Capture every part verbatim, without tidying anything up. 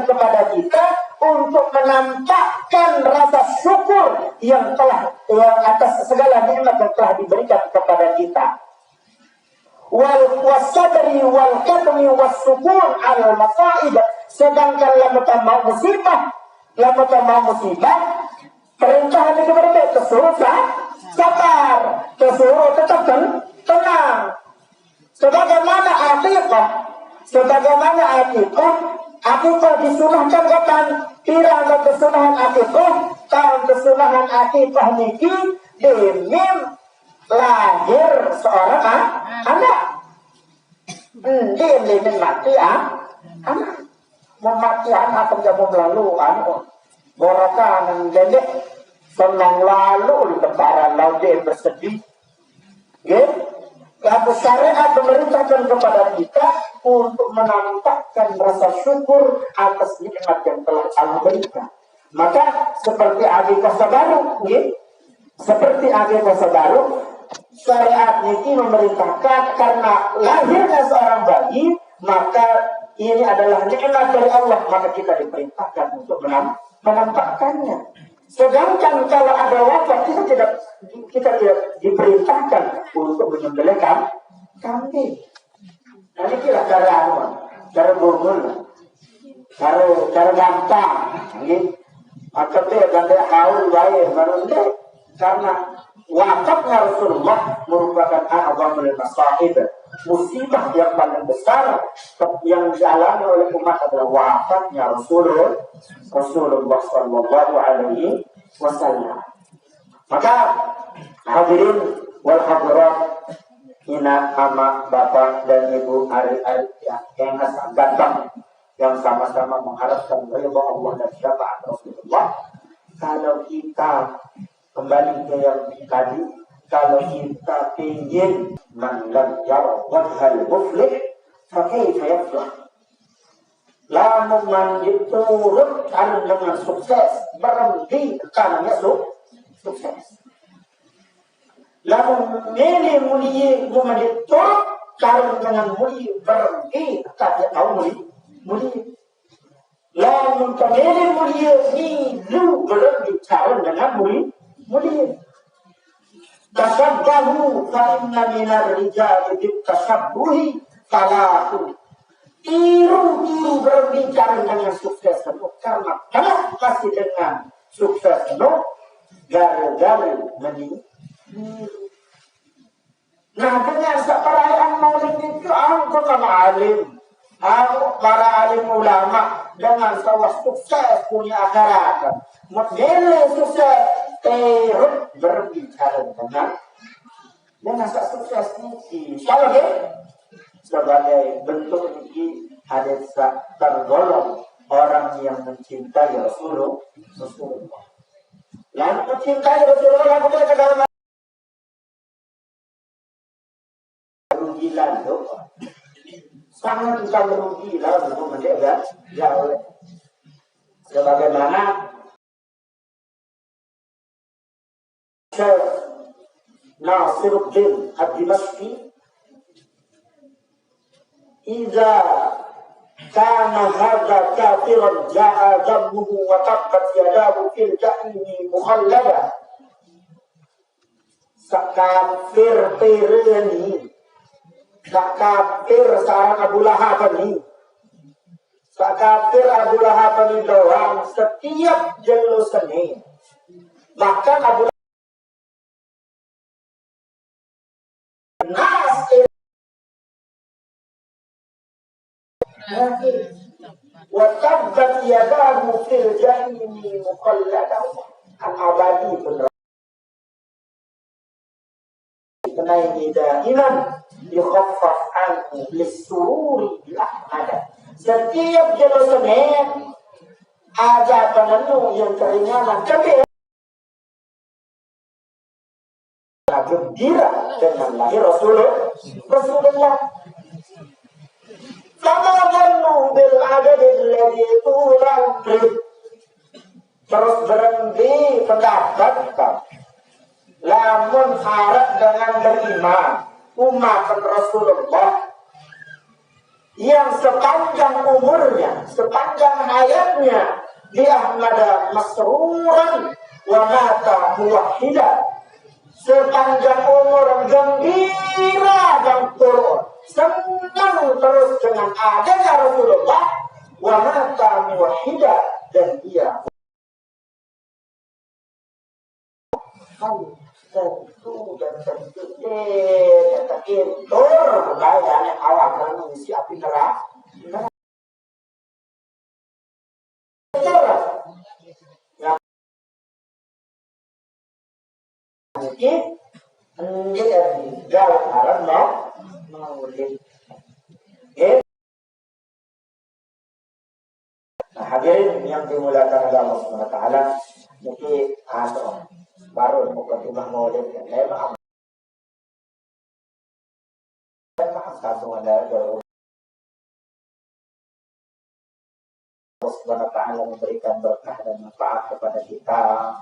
kepada kita untuk menampakkan rasa syukur yang telah, yang atas segala nikmat yang telah diberikan kepada kita. Wal wasabri wal kadmi was sukun al masaib. Sedangkan lamun tama musibah, lamun tama musibah, perintah itu berbeda, tersuruh sa-, sabar, tersuruh tetap ten-, tenang. Sebagaimana akikah, sebagaimana akikah, akikah disunahkan kapan? Pirang kesunahan akikah? Tahun kesunahan akikah niki demi lahir seorang a-, anak. Demi mati a-, anak. Mau mati anak, kamu mau lalu anu, borokan, dendek, senang lalu di lebaran, lalu dia bersedih. Ya, lalu syariat memerintahkan kepada kita untuk menampakkan rasa syukur atas nikmat yang telah Allah berikan. Maka seperti ade kasa baru, ya, seperti ade kasa baru, syariat ini memerintahkan karena lahirnya seorang bayi, maka ini adalah nikmat dari Allah, maka kita diperintahkan untuk menam-, menampakkannya. Sedangkan kalau ada wafat, kita tidak, kita tidak diperintahkan untuk menyembelih kam-, kambing. Nah, ini kira cara anu, cara bungul, cara, cara gampang, nggih. Maka dia gandeng haul bae, baru nggih. Karena wafatnya Rasulullah merupakan a'zamul masaib, musibah yang paling besar yang dialami oleh umat adalah wafatnya Rasulullah, Rasulullah sallallahu alaihi wasallam. Maka hadirin wal hadirat, ina, ama, bapak dan ibu, ari-ari, ya, yang ganteng, yang sama-sama mengharapkan ridha Allah dan syafaat Rasulullah. Kalau kita kembali ke yang tadi, kalau kita ingin man lam yara wajhal muflih, fa kaifa yaflah? Lamun mandi turut anu dengan sukses, berembi karena su-, sukses. Lamun mele mulie, mun mandi turut karena dengan mulie, berembi karena tahu mulie, mulie. Lamun pamele mulie, milu berembi karena dengan mulie, mulie. Tashabbahu fa inna minar rijali bit tashabbuhi falahu. Tiru-tiru berbicara dengan sukses penuh, karena kalau masih dengan sukses penuh, gara-gara meni-, nah, dengan seperayaan maulid itu, aku sama alim. Aku, para alim ulama dengan sawah sukses punya akhirat. Modele sukses, terus berbicara dengan, dengan sa-, sukses ini. Kalau dia sebagai bentuk ini, ada sa-, tergolong orang yang mencintai Rasulullah. Rasulullah. Yang mencintai Rasulullah, bukan segala rugi lalu. Sangat kita merugi lalu, kemudian ya, ya, sebagaimana Syekh Nasiruddin Ad-Dimashqi, "Idza kana hadza kafiran ja'a dhammuhu wa tabbat yadahu fil jahimi mukhallada." Sakafir pireni, sakafir sareng Abu Lahab ni, sakafir Abu Lahab ni doang, setiap jelo Senin. Bahkan Abu Lahab nas wa tabbat yadahu fil jahimi mukhallada. Kan abadi bener. Kenai daiman yukhaffaf anhu lis sururi bil ahmada. Setiap jelo Senin ada penemu yang keringanan. Tapi gembira dengan lahir Rasulullah. Rasulullah. Fama dhannu bil abadil ladzi tula umrih. Terus berembi pendapat, lamun arep dengan beriman, umat Rasulullah yang sepanjang umurnya, Sepanjang hayatnya dia mada masruran wa mata muwahhida. Sepanjang umur gembira dan turun, senang terus dengan adanya Rasulullah, wa mata muwahhida, dan dia kan tentu dan tentu eh, tetap tur bayar awak kalau mengisi api neraka. Niki, niki, gal aran mau maulid. Nggih. Nah, hadirin yang dimuliakan oleh Allah Subhanahu wa taala, niki anu baru mau ke rumah maulid kan. Saya maaf. Saya maaf, satu ada Allah Subhanahu wa taala memberikan berkah dan manfaat kepada kita.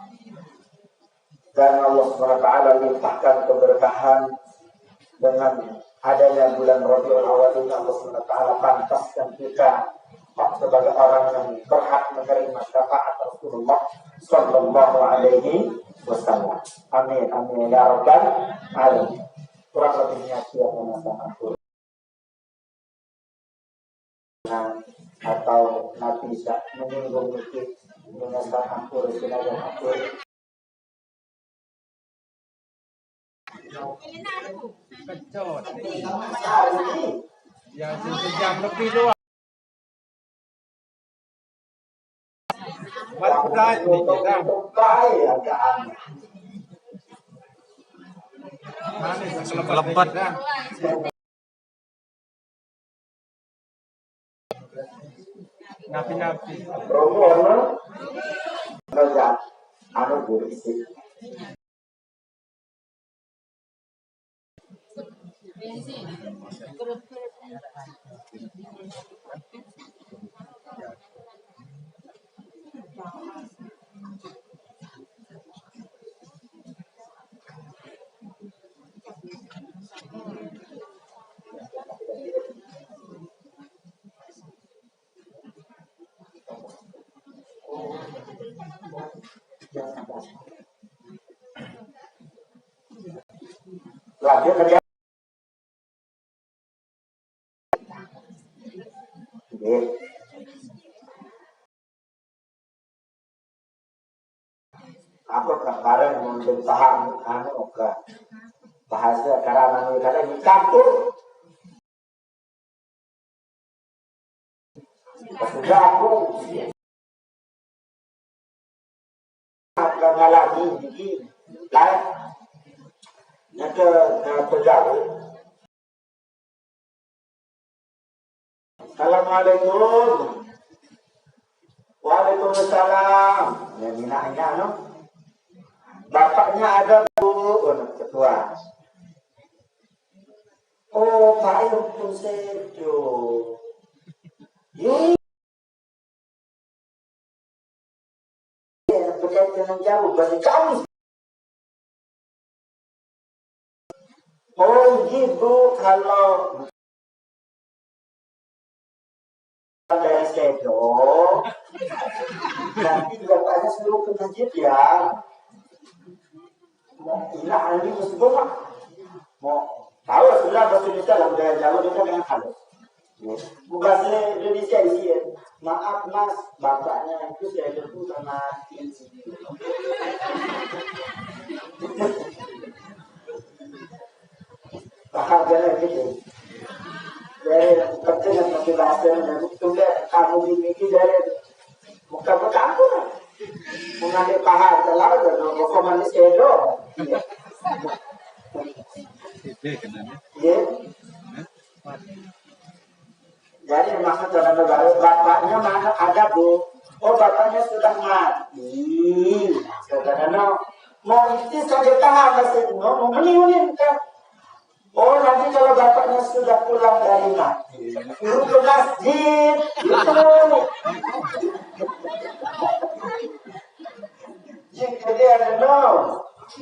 Dan Allah Subhanahu wa taala limpahkan keberkahan dengan adanya bulan Rabiul Awal ini. Allah Subhanahu wa taala pantaskan kita sebagai orang yang berhak menerima syafaat Rasulullah sallallahu alaihi wasallam. Amin, amin ya rabbal alamin. Kurang lebihnya saya mohon maaf. Atau Nabi bisa menyinggung dikit, menyesal ampun, sinaga ampun. Kecot. Ya, sejam lebih doang. Buat udah ini kita. Mana yang kelepet? Kelepet. Napi-napi. Romo ono. Anu guru isi. Lanjut lagi. Nggih. Aku kemarin mungkin paham anu ke bahasa karena anu karena dicampur. Sudah aku akan ngalami ini lain. Nyata pejabat. Assalamualaikum. Waalaikumsalam. Ya, minahnya, no? Bapaknya ada, Bu. Oh, ketua. Oh, Pak Irfan Sedo. Yuk. Berkaitan dengan jauh, bahasa jauh. Oh, gitu. Kalau dari Sedo, nanti bapaknya suruh ke masjid ya. Mau ilah ini mesti bapak. Mau tahu sudah bahasa Indonesia lah, budaya Jawa itu dengan halus. Bahasa Indonesia di sini. Maaf mas, bapaknya itu saya dulu sama paharganya gitu. Dari penting yang motivasi dan itu kamu dimiliki dari muka-muka aku lah. Mengambil paham selalu dan hukuman di Sedo. Iya. Iya. Jadi maksud saudara-saudara, bapaknya mana ada, Bu? Oh, bapaknya sudah mati. Saudara no, mau itu saja tahan masih no, mau meniunin kan? Oh, nanti kalau bapaknya sudah pulang dari mati, suruh ke masjid, gitu. Jadi ada no,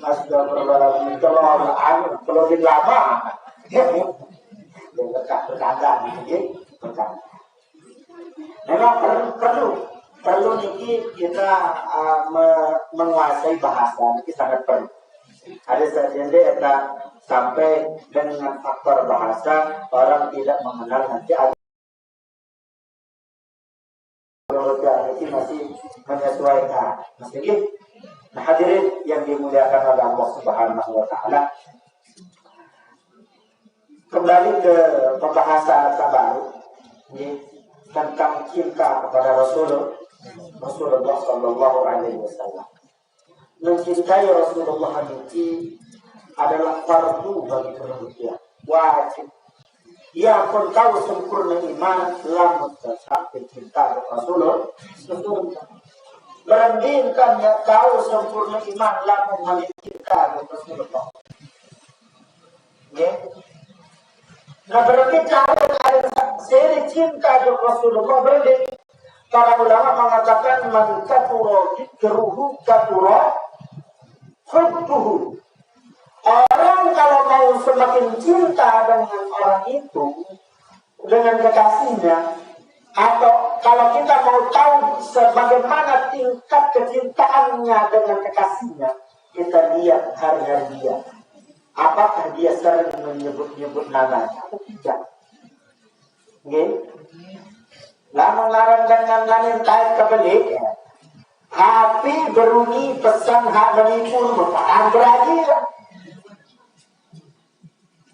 astagfirullahaladzim, kalau anu, kalau di lama, dia berkah berkandang, gitu, berkandang. Memang perlu, perlu, perlu niki kita, uh, me- menguasai bahasa niki sangat perlu. Ada saja kita sampai dengan faktor bahasa orang tidak mengenal nanti ada yang masih menyesuaikan. Masih gitu. Nah, hadirin yang dimuliakan oleh Allah Subhanahu wa Ta'ala, kembali ke pembahasan terbaru ini tentang cinta kepada Rasul Rasulullah Sallallahu Alaihi Wasallam. Mencintai Rasulullah itu adalah fardu bagi manusia, wajib. Ia pun tahu sempurna iman lamun tetap cinta Rasulullah. Berembingkan ya tahu sempurna iman lamun cinta Rasulullah. Ya. Nah, berarti kalau ada seri cinta ke Rasulullah, berarti para ulama mengatakan man kathura dzikruhu kathura hubbuhu. Orang kalau mau semakin cinta dengan orang itu, dengan kekasihnya, atau kalau kita mau tahu sebagaimana tingkat kecintaannya dengan kekasihnya, kita lihat hari-hari dia. Apakah dia sering menyebut-nyebut namanya atau tidak? Nggih. Lamun ngaran dengan nanin taek kebeli, ya. Tapi beruni pesan hak menipu, merupakan berani, ya.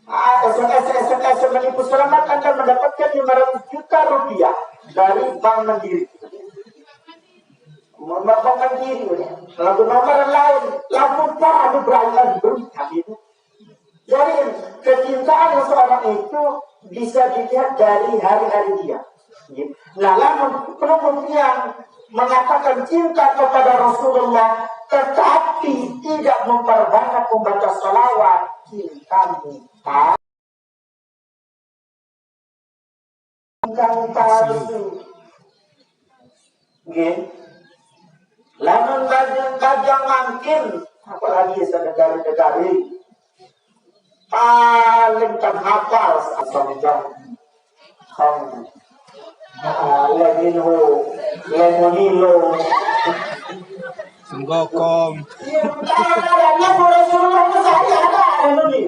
Ah, S M S, S M S menipu selamat akan mendapatkan lima ratus juta rupiah dari Bank Mandiri. Bank Mandiri, ya. Lalu nomor lain, lalu Pak, anu berani beri, tapi itu. Jadi, kecintaan seseorang itu bisa dilihat dari hari-hari dia. Nah, lamun pelukut yang mengatakan cinta kepada Rasulullah, tetapi tidak memperbanyak membaca salawat, cinta muka. Kang palsu. Nggih. Lamun bajang-bajang mangkin, apalagi sedekah-sedekah, paling kan hafal asal jam. Kang, ah, Leminho, Lemonilo. Senggokong. Iya, kalau ada Rasulullah itu saya ada, ada nih.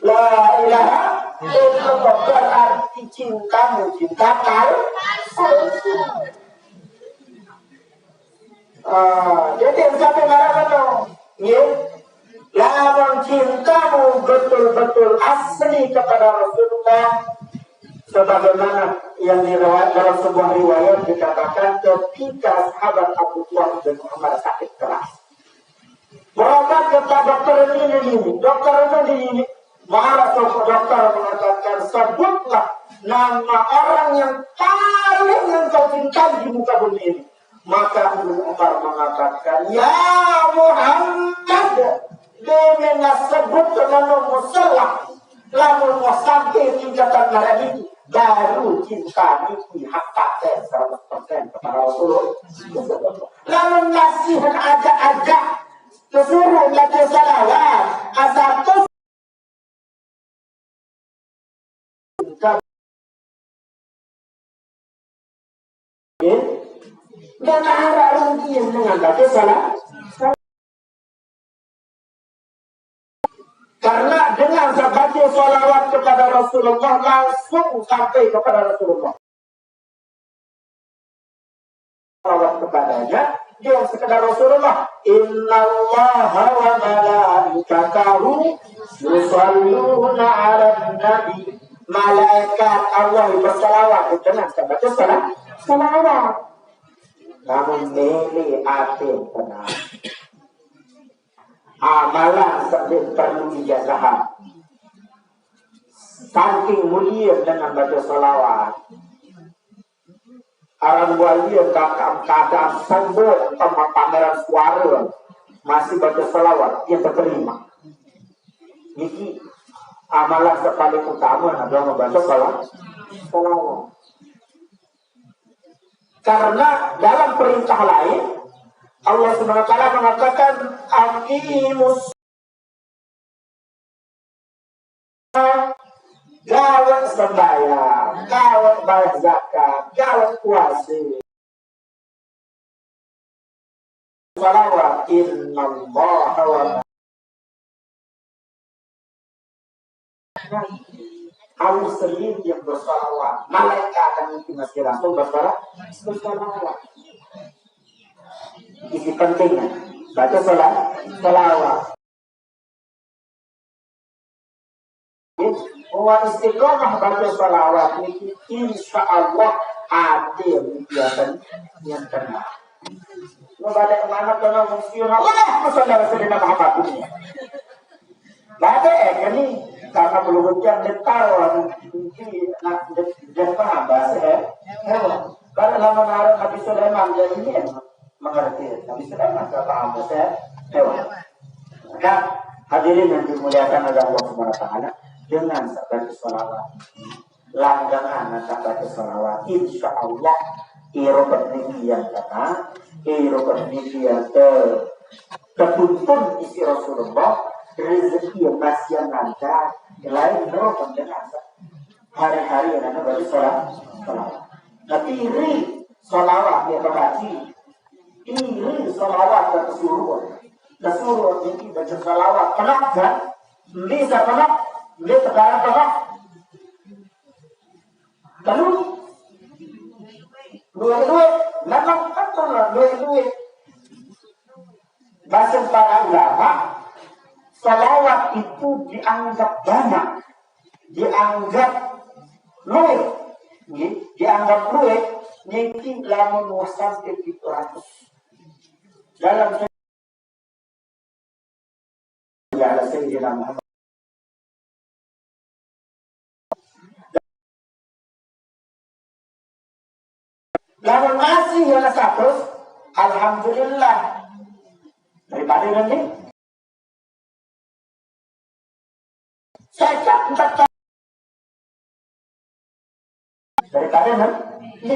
La ilaha illallah berarti cintamu cinta palsu. Ah, jadi yang sampai marah dong, ya. Lawan cintamu betul-betul asli kepada Rasulullah, sebagaimana yang diriwayat dalam sebuah riwayat dikatakan ketika sahabat Abu Tuhan bin Umar sakit keras, berobat ke dokter ini, ini, dokter ini, ini. Maka dokter mengatakan, sebutlah nama orang yang paling engkau cintai di muka bumi ini. Maka Ibnu Umar mengatakan, ya Muhammad, dia sebut nama musala. Lamun mau sampai tingkatan marah ini, baru cinta niki hak paten seratus persen kepada Rasulullah. Lamun masih aja-aja disuruh baca salawat, asal terus dan arah rugi dengan baca salawat. Karena dengan saya baca salawat kepada Rasulullah, langsung sampai kepada Rasulullah. Salawat kepadanya, dia sekedar Rasulullah. Innallaha wa malaikatahu yusalluna ala nabi. Malaikat Allah bersalawat dengan saya baca salam, salawat. Namun mele atin tenang. Amalan sambil perlu ijazahan. Saking mulia dengan baca salawat. Aran wali yang kakak keadaan sombong sama pameran suara masih baca salawat yang diterima. Niki amalan paling utama adalah membaca salawat. Salawat. Karena dalam perintah lain Allah Subhanahu wa Ta'ala mengatakan aqimus gawe sembahyang, gawe Bayar zakat, gawe puasa. Salawat, innallaha wa Hari Senin yang bersalawat. Malaikat akan itu masih langsung bersalawat. Bersalawat. Isi pentingnya. Baca salat, salawat. Wa istiqomah baca salawat niki insya Allah ada yang biasa yang tenang. Mau balik kemana kena mesti Allahumma sholli ala sayyidina Muhammad. Balik ini karena belum hujan dia tahu mungkin nak dia paham bahasa ya. Hewan. Kalau lama naruh Nabi Sulaiman dia ini mengerti. Nabi Sulaiman tak paham bahasa hewan. Maka hadirin yang dimuliakan oleh Allah Subhanahu wa taala, dengan sabar salawat langgangan tak baca salawat, insya Allah iro berniki yang kata iro berniki yang ke ketuntun isi Rasulullah rezeki yang masih yang lancar lain roh dengan hari-hari yang ada baca salawat. Salawat. Tapi iri salawat ya berhaji iri salawat dan kesuruhan. Kesuruhan ini baca salawat penak kan? Bisa penak? Bisa penak? Lalu dua-dua memang betul lah dua-dua. Bahasa para ulama, salawat itu dianggap banyak, dianggap luwih, nggih, dianggap luwih niki lamun wis sampai tujuh ratus. Dalam ya Sayyidina Muhammad. Lamun masih ya seratus, alhamdulillah. Daripada nanti saya tak daripada nanti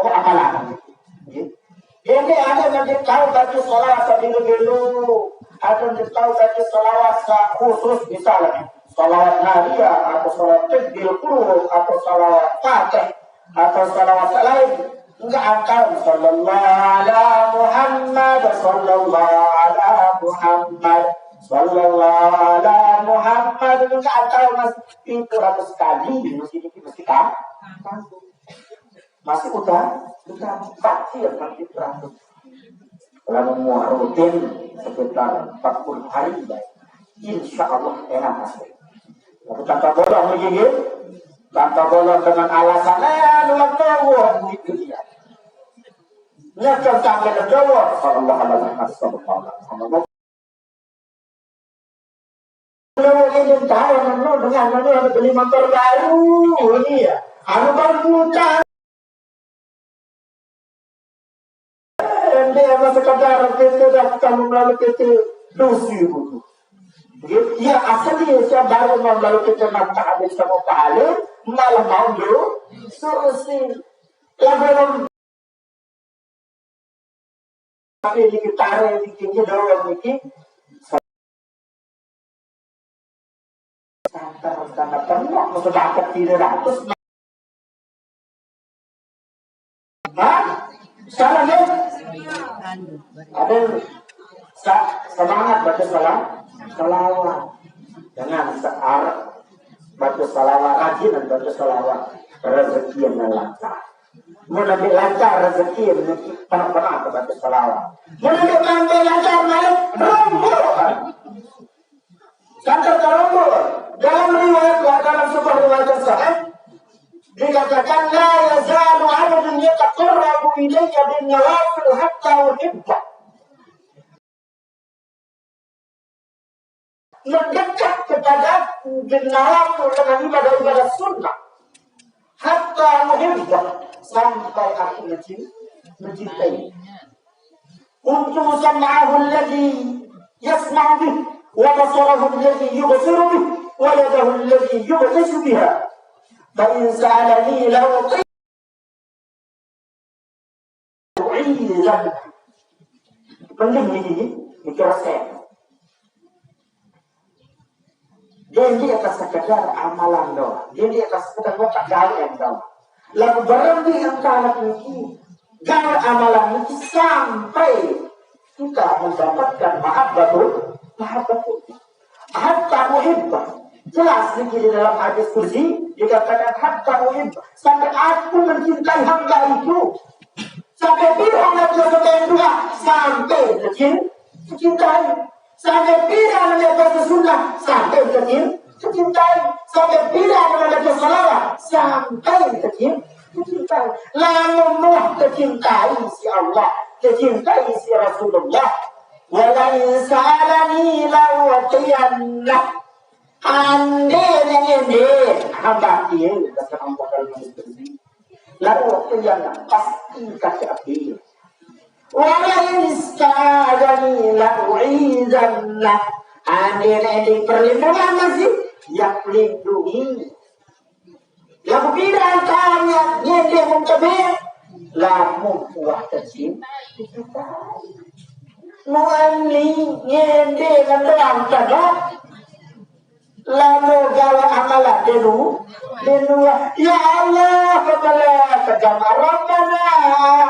Oh, amalan. Ini ada yang tahu baca salawat dulu-dulu. Ada yang tahu baca salawat khusus misalnya. Salawat Nariyah atau salawat Tibbil Qulub atau salawat Fatih atau salawat lain. Enggak akan sallallahu ala Muhammad sallallahu ala Muhammad sallallahu ala Muhammad enggak akan mas itu ratus kali mesti mesti kan masih utang utang pasti yang kami utang kalau mau rutin sekitar empat puluh hari baik insya Allah enak pasti tapi tanpa bolong lagi gitu tanpa bolong dengan alasan eh luar tahu itu dia nyakal sampai ke Jawa Allah Allah Allah Kalau ingin tahu nanu dengan nanu ada beli motor baru ini ya. Anu baru utang. Dia apa sekadar P T daftar melalui P T dosi buku. Ya asli saya baru melalui P T mata habis sama pahala malah mau dulu solusi. Lagu Tapi ini kita ini tinggi dalam ini. Santer karena penuh sudah dapat tiga ratus. Hah? Salah ya? Ada sa- semangat baca salam, salawat dengan sear baca salawat rajin dan baca salawat rezeki yang lancar. Mun ambil lancar rezeki rezeki pernah-pernah ke batu salawat. Mun ambil pantai lancar naik rombongan. Lancar ke rombongan. Dalam riwayat dalam sebuah riwayat yang sahih dikatakan la yazalu abdun yataqarrabu ilayya bin nawafil hatta uhibba. Mendekat kepada benar dengan ibadah-ibadah sunnah. Hatta muhibbah sampai aku mencintai. Kuntu sam'ahu alladhi yasma'u bih wa basarahu alladhi yubsiru bih wa yadahu alladhi yubtishu biha. Fa in sa'alani la uti Penting ini, ini resep. Dia ndeq atas sekedar amalan doang. Dia ndeq atas sekedar buat gawean doang. Laguq berembe engkah niki, gawe amalan niki sampai kita mendapatkan mahabbatul, mahabbatul. Hatta uhibba. Jelas niki di dalam hadis kursi dikatakan hatta uhibba. Sampai aku mencintai hamba itu. Sampai pire anak dosa dua, sampai kecil, kecintai. Sampai pire anak dosa sunnah, sampai kecil, kecintai. Sampai pire anak dosa salawat, sampai kecil, kecintai. Lamun muah kecintai si Allah, kecintai si Rasulullah. Wala in sa'alani la'u'tiyannah. Andene ngendek hamba ie, kata Allah dalam hadis kursi, lalu yang pasti kata Abi. Wala in ista'adzani la'u'izanna. Andene ngendek perlindungan masih, yang melindungi. Laguq pire angkaqne ngendek mun tebe, lamun puah kecil. Mu'ani ngendek ngendoang tebe. Lamun gawe amalan denu, denu, ya Allah, kepala tegama Rabbana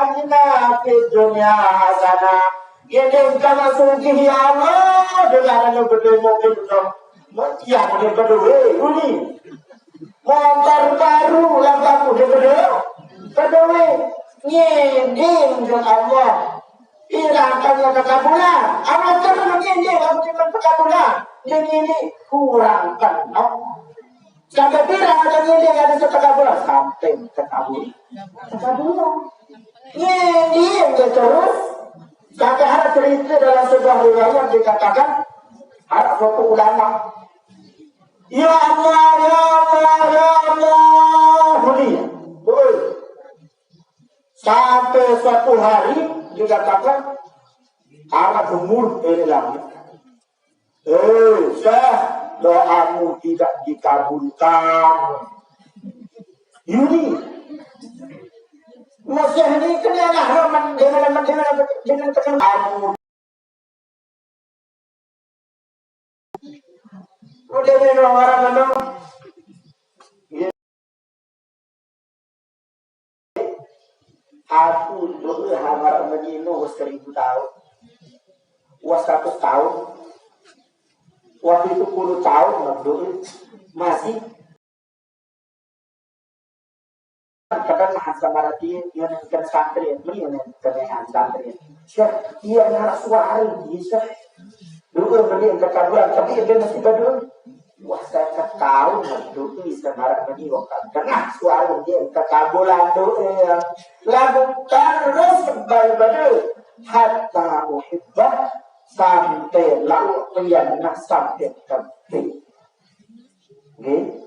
atina fid dunya hasanah. Ngendek kama sugih, ya Allah, dengan anu gede mobil no. Yang gede gede uni. Motor baru lagu aku dia bedoe. Bedoe. Nyending ke Allah. Irakannya kekabulan. Allah terus nyending lagu timbang kekabulan. Yang ini kurang penuh. Sampai pirang ada nyending ada setengah bulan. Sampai kekabul. Kekabulan. Nyending dia terus. Sampai ada cerita dalam sebuah riwayat dikatakan, ada suatu ulama, "Ya Allah, ya Allah, ya Allah." Bunyi. Woi. Sampai suatu hari dikatakan, arah umur dari langit. "Eh, Syekh, doamu tidak dikabulkan." Yuni. Masih ini kena lah, dengan, dengan, dengan, dengan, dengan, Udah nih, orang-orang ngomong. Aku dulu hamar begini, wah, seribu tahun. Wah, seratus tahun. Waktu itu puluh tahun, dulu. Masih Kadang nahan sama rati, yang kena santri, mending yang kena santri. Syekh, iya, ngarah suara, iya, Syekh. Dulu mending kekabulan, tapi dia masih badul. Wah, saya ketahu, dulu bisa marah mending, wah, kena suara dia kekabulan dulu, ya. Lagu terus kembali badul. Hatta uhibbah, sampai lalu, yang nah, sampai kembali. Nggih.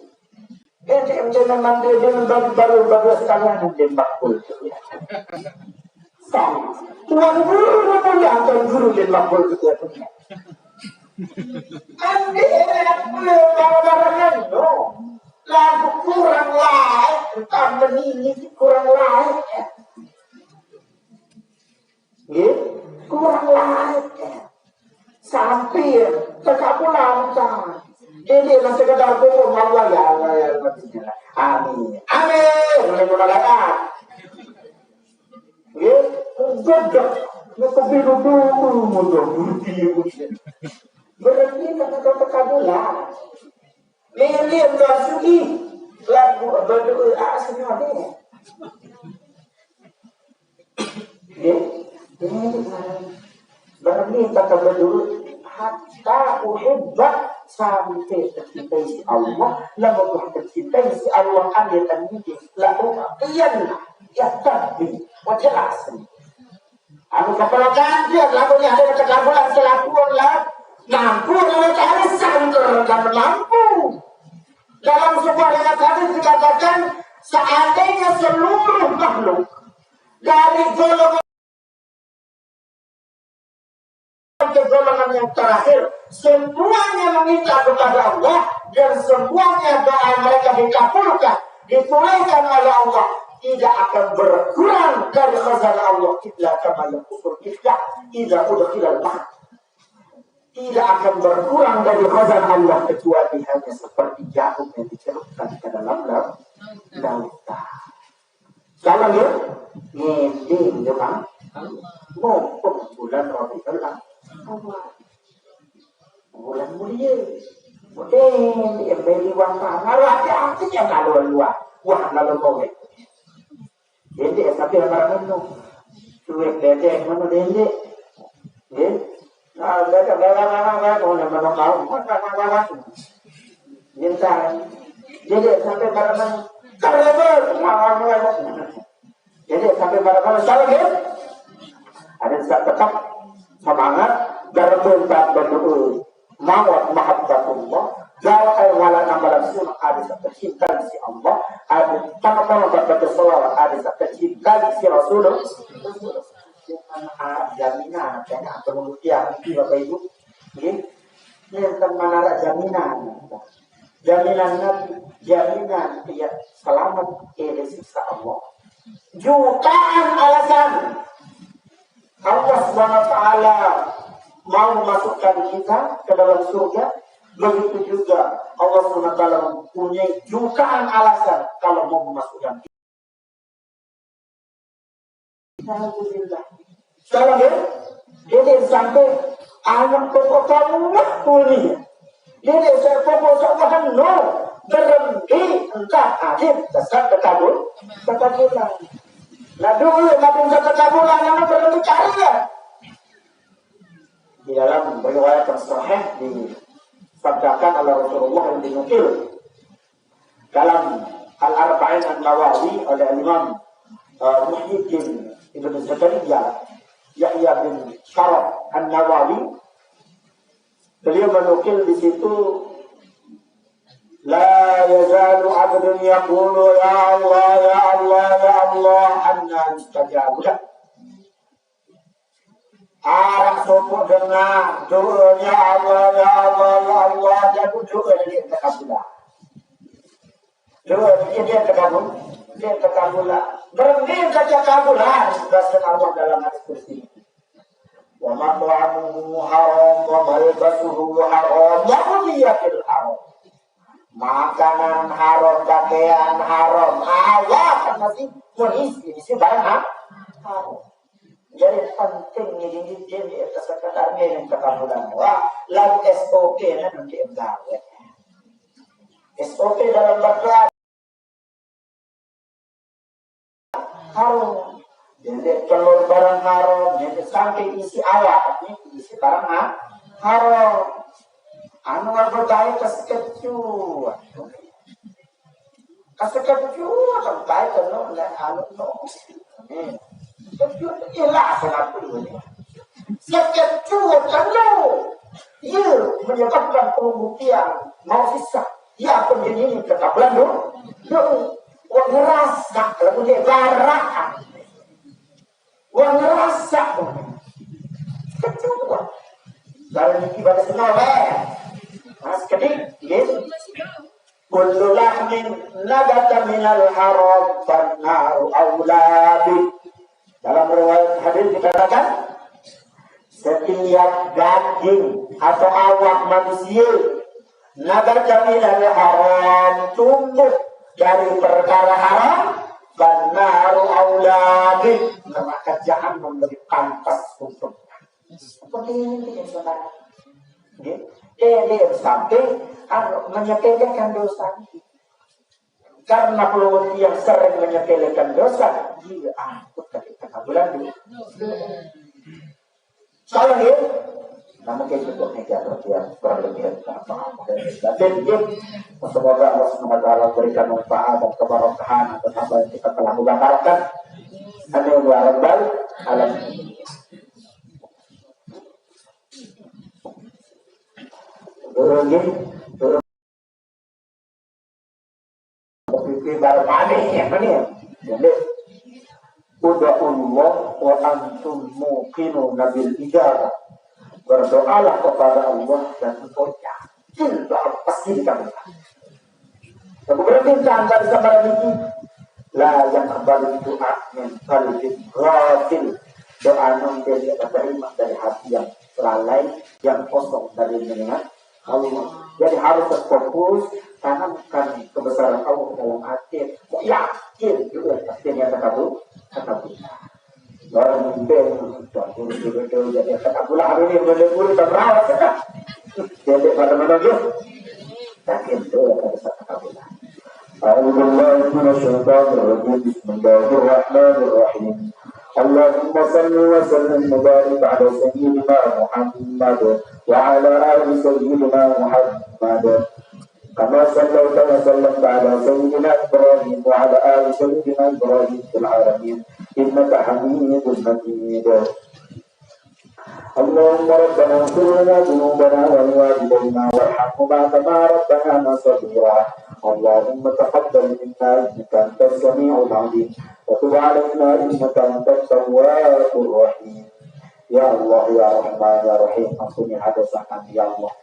Eh, dia, dia memang dia, dia baru, baru, baru sekalian dia bakul. Sama. Tuan guru, tuan guru dia bakul juga. Andi, kalau barangan, no. Lagu kurang lain, tambah ini kurang lain. Nggih, kurang lain. Sampai tekabulan, ta. Ini lah sekedar doa, Allah, ya Allah, ya Allah, bismillah. Amin. Amin. Mulai mula lagi. Nggih, gedek. Nyetepi dulu, mundur, mundur. Berhenti kata tekabulan. Lilin Rasuki. Lagu berdoa asli. Nggih. Berminta kepada dulu hatta uhibba, sampai tercintai si Allah, lamun tercintai si Allah, ambil tercintai, lalu kian ya, tapi jelas. Anu kepala kanti, lamun ada kekabulan selapuan lah, mampu lalu tahu sangker dan mampu. Dalam sebuah riwayat hadis dikatakan, seandainya seluruh makhluk dari golongan ke golongan yang terakhir, semuanya meminta kepada Allah dan semuanya doa mereka dikabulkan, ditunaikan oleh Allah, tidak akan berkurang dari khazanah Allah illa kama yanqusul mikhyat idza udkhilal bahr. tidak akan berkurang dari khazanah Allah kecuali hanya seperti jarum yang dicelupkan ke dalam lau-, lautan. Salah ya? Ngeding ya, Bang. Mumpung bulan Rabiul Awal. Bulan mulia. Ngeding di embeli wang pahala, hati-hati yang kalau luar. Wah, kalau mau. Dendek sampai barang mano. Duit dendek mano dendek. Nggih. Nah, dendek barang-barang, barang, oh, nama nama kau. Minta. Dendek sampai barang mano. Karena apa? Jadi sampai barang mano. Salah ya? Ada yang tetap semangat. Garbun tak berdoa. Mawat mahabbatullah. Jawab ayat wala nambah langsung ada satu cinta si Allah. Ada tanpa tanpa baca salawat ada satu cinta si Rasulullah. Jaminan, jaminan, atau mengerti apa itu, Bapak Ibu? Nggih. Ini tentang manara jaminan. Jaminan Nabi, jaminan dia selamat dari siksa Allah. Jutaan alasan Allah Subhanahu wa Ta'ala mau memasukkan kita ke dalam surga. Begitu juga Allah Subhanahu wa Ta'ala mempunyai jutaan alasan kalau mau memasukkan kita. Alhamdulillah. Salah ya? Jadi sampai anak pokok kamu nak kuliah. Jadi saya pokok sama no. Berhenti entah akhir sesat terkabul. Terkabulan. Nah dulu, nah bisa terkabulan, nama berhenti cari ya. Di dalam riwayat yang sahih disabdakan oleh Rasulullah yang dinukil dalam Al-Arba'in An-Nawawi oleh Imam uh, Muhyiddin Ibn Zakaria, Yahya bin Sharaf An-Nawawi, beliau menukil di situ, la yazalu abdun yaqulu ya Allah, ya Allah, ya Allah, anna yustajabu lah. Arah sopok dengar doa, ya Allah, ya Allah, ya Allah, dan doa dia terkabul. Doa dia, dia terkabul, dia terkabul. Berhenti saja kabul, ah, sudah Allah dalam hadis kursi. Wa mat'amuhu haram, wa malbasuhu haram, wa ghudhiya bil haram. Makanan haram, pakaian haram, awak kan masih berisi, isi barang ha-, haram. Jadi penting ini, ini, ini, ini sekadar ini yang kita pulang. Wah, lagu S O P kan nanti gawe. S O P dalam berdoa haram. Jadi telur barang haram, jadi sampai isi awak, ini isi barang ha-, haram. Anu berdoa itu sekecil. Kasekecua sampai kena nak anu no. Hmm. Sekecua ilah satu ni. Sekecua kena. Ia menyebabkan pembuktian mau sisa. Ia pun ini ketabulan tu. Tu. Wah ngerasa lagu dia garah. Wah ngerasa. Sekecua. Kalau ini pada senang eh. Mas kedik, gitu. Kullu lahmin nabata minal haram fannaru aula bih. Dalam riwayat hadis dikatakan, setiap daging atau awak manusia nabata minal haram, tumbuh dari perkara haram, fannaru aula bih, neraka jahanam lebih pantas untuk. Seperti ini, saudara. Nggih. Dia, dia sampai anu, menyepelekan dosa ini. Karena pelawak yang sering menyepelekan dosa, dia ampun tapi tengah bulan dulu. Salah ya? Nah, mungkin cukup nih ya, perhatian kurang lebih apa-apa. Dan, dan, dan, semoga Allah Subhanahu wa Ta'ala berikan manfaat dan keberkahan atas apa yang kita telah menggambarkan. Amin ya rabbal alamin. Turun, nggih. Turun. Berpikir bareng aneh, ya, aneh. Jadi, ud'ullah wa antum muqinuna bil ijabah. Berdoalah kepada Allah dan engkau yakin bahwa pasti dikabulkan. Aku berarti entah dari sama ini. La yaqbalu du'a min qalbin ghafil. Doa nun dia tidak terima dari hati yang lalai, yang kosong dari mengingat Allah. Jadi harus fokus, tanamkan kebesaran Allah dalam hati. Kok yakin juga pasti dia kata bu, kata bu. Orang mungkin tuan guru guru tu jadi kata pula hari ni boleh guru tak merawat kan? Jadi pada mana dia? Yakin tu kata kata pula. أعوذ بالله من الشيطان الرجيم. بسم الله الرحمن الرحيم. اللهم صل وسلم وبارك على سيدنا محمد وعلى آل سيدنا محمد كما صليت وسلمت على سيدنا إبراهيم وعلى آل سيدنا إبراهيم في العالمين إنك حميد مجيد. اللهم ربنا اغفر لنا ذنوبنا ولوالدينا وارحمهما كما ربيانا صغيرا. اللهم تقبل منا إنك أنت السميع العليم وتب علينا إنك أنت التواب الرحيم. Ya Allah, ya Rahman, ya Rahim, ampunilah dosa kami, ya Allah.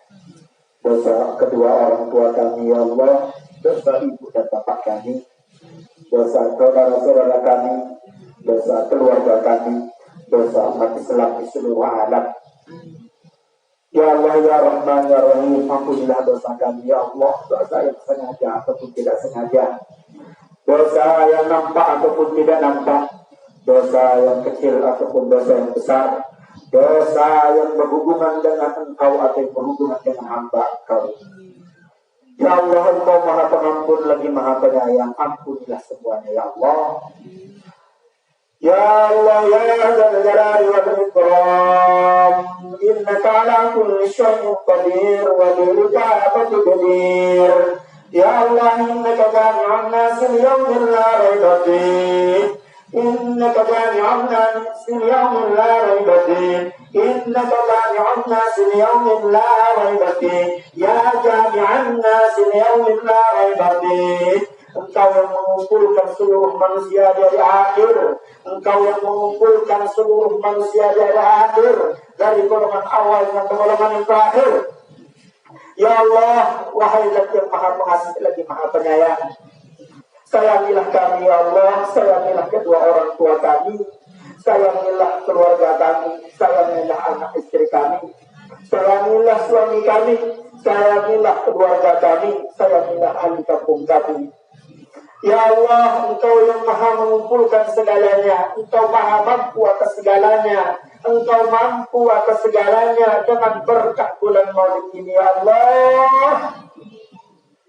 Dosa kedua orang tua kami, ya Allah. Dosa ibu dan bapak kami. Dosa saudara-saudara kami. Dosa keluarga kami. Dosa umat Islam di seluruh alam. Ya Allah, ya Rahman, ya Rahim, ampunilah dosa kami, ya Allah. Dosa yang sengaja ataupun tidak sengaja. Dosa yang nampak ataupun tidak nampak. Dosa yang kecil ataupun dosa yang besar. Dosa yang berhubungan dengan engkau atau yang berhubungan dengan hamba engkau. Ya Allah, engkau maha pengampun lagi maha penyayang. Ampunilah semuanya, ya Allah. Ya Allah, ya Dzal Jalali wal Ikram, innaka ala kulli syai'in qadir wa bil ijabati jadir. Ya Allah, innaka jami'un nasi li yaumin la raiba fih. Innaka jami'un nasi li yaumin la raiba fih. Innaka jami'un nasi li yaumin la raiba fih. Ya jami'an nasi li yaumin la raiba fih. Engkau yang mengumpulkan seluruh manusia di hari akhir. Engkau yang mengumpulkan seluruh manusia di hari akhir, dari golongan awal dan ke golongan yang terakhir. Ya Allah, wahai Zat yang maha pengasih lagi maha penyayang, sayangilah kami, ya Allah. Sayangilah kedua orang tua kami. Sayangilah keluarga kami. Sayangilah anak istri kami. Sayangilah suami kami. Sayangilah keluarga kami. Sayangilah ahli kampung kami. Ya Allah, Engkau yang maha mengumpulkan segalanya. Engkau maha mampu atas segalanya. Engkau mampu atas segalanya. Dengan berkah bulan Maulid ini, ya Allah,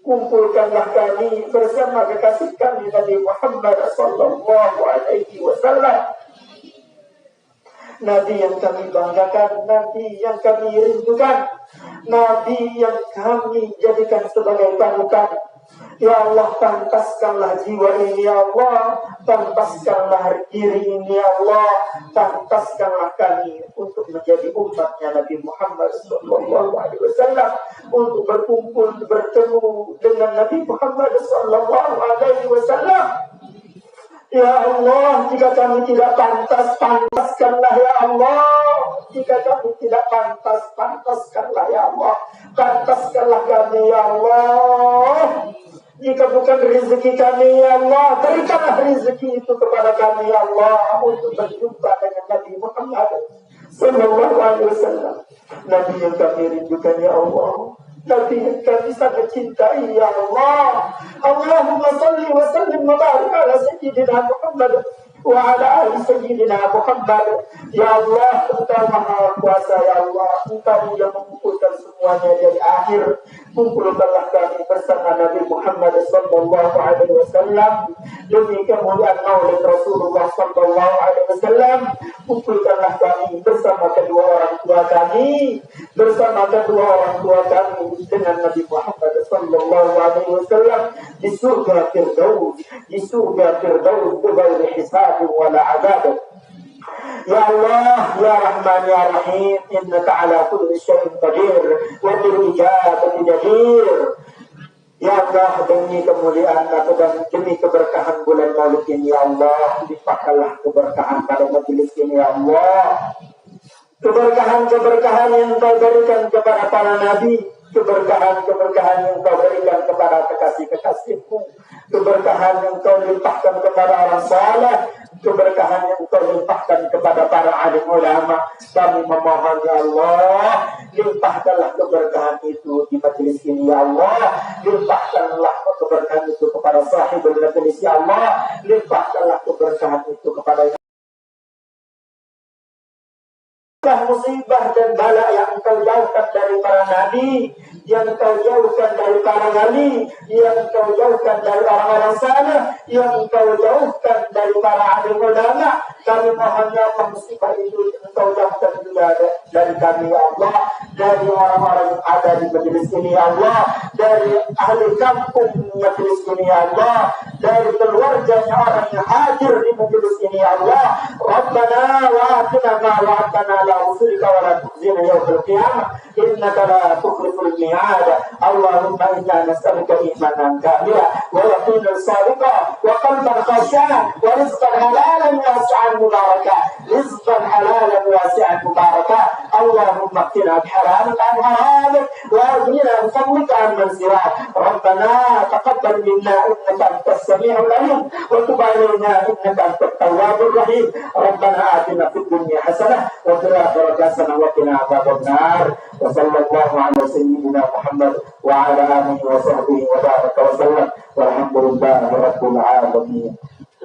kumpulkanlah kami bersama kekasih kami Nabi Muhammad sallallahu alaihi wasallam. Nabi yang kami banggakan, Nabi yang kami rindukan, Nabi yang kami jadikan sebagai panutan. Ya Allah, pantaskanlah jiwa ini, ya Allah. Pantaskanlah diri ini, ya Allah. Pantaskanlah kami untuk menjadi umatnya Nabi Muhammad sallallahu alaihi wasallam, untuk berkumpul, bertemu dengan Nabi Muhammad sallallahu alaihi wasallam. Ya Allah, jika kami tidak pantas, pantaskanlah, ya Allah. Jika kami tidak pantas, pantaskanlah, ya Allah. Pantaskanlah kami, ya Allah. Jika bukan rezeki kami, ya Allah, berikanlah rezeki itu kepada kami, ya Allah, untuk berjumpa dengan Nabi Muhammad sallallahu alaihi wasallam. Nabi yang kami rindukan, ya Allah. Nabi yang kami sangat cintai, ya Allah. Allahumma salli wa sallim wa barik ala Sayyidina Muhammad wa ala ali Sayyidina Muhammad. Ya Allah, Engkau Maha Kuasa, ya Allah. Engkau yang mengumpulkan semuanya dari akhir. Kumpulkanlah kami bersama Nabi Muhammad sallallahu alaihi wasallam demi kemuliaan Maulid Rasulullah sallallahu alaihi wasallam. Kumpulkanlah kami bersama kedua orang tua kami, bersama kedua orang tua kami dengan Nabi Muhammad sallallahu alaihi wasallam di surga Firdaus, di surga Firdaus bighairi hisab wala azab. Ya Allah, ya Rahman, ya Rahim, innaka ala kulli syai'in qadir wa bil ijabati jadir. Ya Allah, demi kemuliaan atau dan demi keberkahan bulan Maulid ini, ya Allah, limpahkanlah keberkahan pada majelis ini, ya Allah. Keberkahan-keberkahan yang Engkau berikan kepada para nabi, keberkahan-keberkahan yang Engkau berikan kepada kekasih-kekasih-Mu, keberkahan yang Engkau limpahkan kepada orang saleh, Keberkahan yang Engkau limpahkan kepada para alim ulama. Kami memohon, ya Allah, limpahkanlah keberkahan itu di majelis ini, ya Allah. Limpahkanlah keberkahan itu kepada sahibul majelis, ya Allah. Limpahkanlah keberkahan itu kepada musibah dan bala yang Engkau jauhkan dari para nabi, yang Engkau jauhkan dari para wali, yang Engkau jauhkan dari orang-orang saleh, yang Engkau jauhkan dari para alim ulama. Kami mohon, ya Allah, musibah itu Engkau jauhkan juga da-, dari kami, ya Allah, dari orang-orang yang ada di majelis ini, ya Allah, dari ahli kampung majelis ini, ya Allah, dari keluarganya orang yang hadir di majelis ini, ya Allah. Rabbana wa atina ma wa'adtana ala rusulika wa la tukhzina yawmal qiyamah, innaka la tukhliful mi'ad. Allahumma inna nas'aluka imanan kamila wa yaqinan sadiqa wa qalban khashi'an wa rizqan halalan wasi'an mubaraka. Rizqan halalan wasi'an mubaraka. Allahumma qina bi haramika an haramik wa aghnina bi fadlika amman siwak. Rabbana taqabbal minna innaka antas sami'ul alim wa tub alaina innaka antat tawwabur rahim. Rabbana atina fid dunya hasanah wa fil akhirati hasanah wa qina adzabannar. Wa sallallahu ala sayyidina Muhammad wa ala alihi wa sahbihi wa baraka wa sallam. Walhamdulillahi rabbil alamin.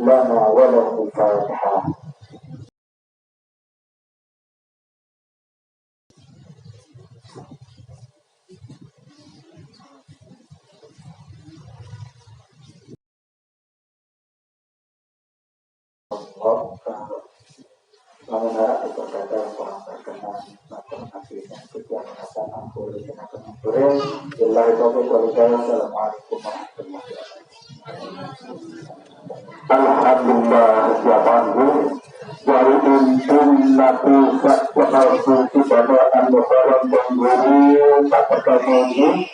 Lana wa lahumul Fatihah. Lamun arah diperkata orang terkenal, maka masih sakit yang merasa ampun dengan kemampuan. Billahi taufiq wal hidayah. Assalamualaikum warahmatullahi wabarakatuh. Alhamdulillah, ya Bangku. Dari intin naku sak kenal buku pada anu orang Bangku, tak percaya ini,